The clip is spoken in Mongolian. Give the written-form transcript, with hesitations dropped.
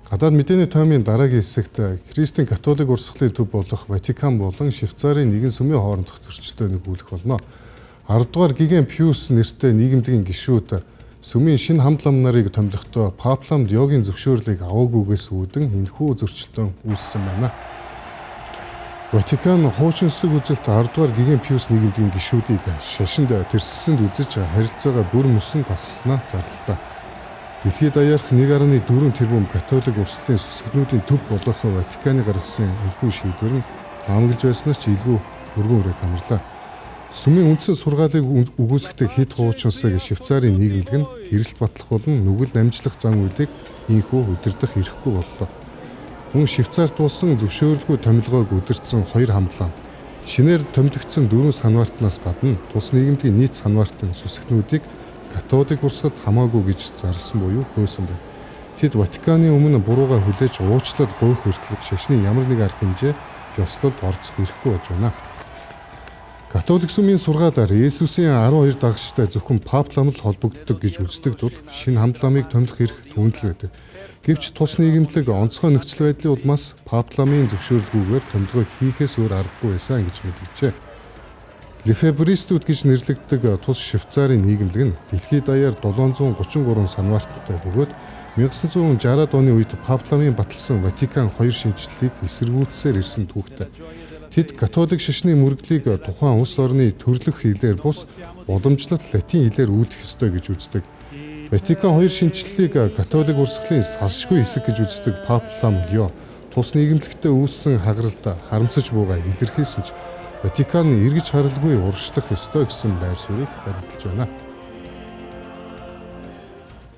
Гадаад мэдээний тоймын дараагийн хэсэгт Христийн католик урсгалын төв болох Ватикан болон Швейцарын нэгэн сүмийн хоорондох зөрчилдөөнийг өгүүлэх болно. 10 дугаар Гиген Пиус нэртэй нийгэмлэгийн гишүүд сүмийн шинэ хамт лам нарыг томилохдоо Пап лам Леогийн зөвшөөрлийг аваагүйгээс үүдэн энэхүү зөрчилдөөн үүссэн байна. Ватикан хуучинсаг үзэлт 10 дугаар Гиген Пиус нийгэмлэгийн гишүүдийг шашинд тэрсэлсэнд үзэж харилцаагаа бүр мөсөн тассанаа зарлалаа. Дэлхийд даяарх 1.4 тэрбум католик урсгалын сүсгнүүдийн төв болох Ватиканы гаргасан энэхүү шийдвэр нь таамаглаж байснаас ч илгүү өргөн үрээг хамарлаа. Сүмийн үндсэн сургаалыг үгүйсгэдэг хэд хуучинсаг Швейцарын нийгэмлэг нь хэрэлт батлах болон нүгэл намжлах зан үйлийг ийнхүү удирдах эрхгүй боллоо. Мөн Швейцарт тулсан зөвшөөрлгүй томилгоог удирдсан хоёр хамтлаа шинээр томилогдсон дөрвөн санваартнаас гадна тус нийгэмлэгийн нийт санваартан сүсгнүүдийг католик урсгалд хамаагүй гэж зарласан буюу хөөсөн байна. Тэд Ватиканы өмнө буруугаа хүлээж уучлал гуйх хүртэл шашны ямар нэг арга хэмжээ ёслолд оролцох эрхгүй болж байна. Католик сүмийн сургаалаар Есүсийн 12 дагагчтай зөвхөн Пап лам л холбогддог гэж үздэг тул шинэ хамт ламыг томилох эрх түүнд л байдаг. Гэвч тус нийгэмлэг онцгой нөхцөл байдлын улмаас Пап ламын зөвшөөрлгүйгээр томилгоо хийхээс өөр аргагүй байсан гэж мэдгэжээ. Лефебристүүд гэж нэрлэгддэг тус Швейцарын нийгэмлэг нь дэлхийд даяар 733 санваарттай бөгөөд 1960-ад оны үед Пап ламын баталсан Ватикан хоёр шинэчлэлийг эсэргүүцсээр ирсэн түүхтэй. Тэд католик шашны мөрөглийг тухайн улс орны төрлөх хэлээр бус уламжлалт латин хэлээр үйлдэх ёстой гэж үздэг. Ватикан хоёр шинэчлэлийг католик урсгалын салшгүй хэсэг гэж үздэг Пап лам Лео тус нийгэмлэгтээ үүссэн хагаралд харамсаж буугаа илэрхийлсэн ч Ватикан эргэж харалгүй урагшлах ёстой гэсэн байр суурийг баримталж байна.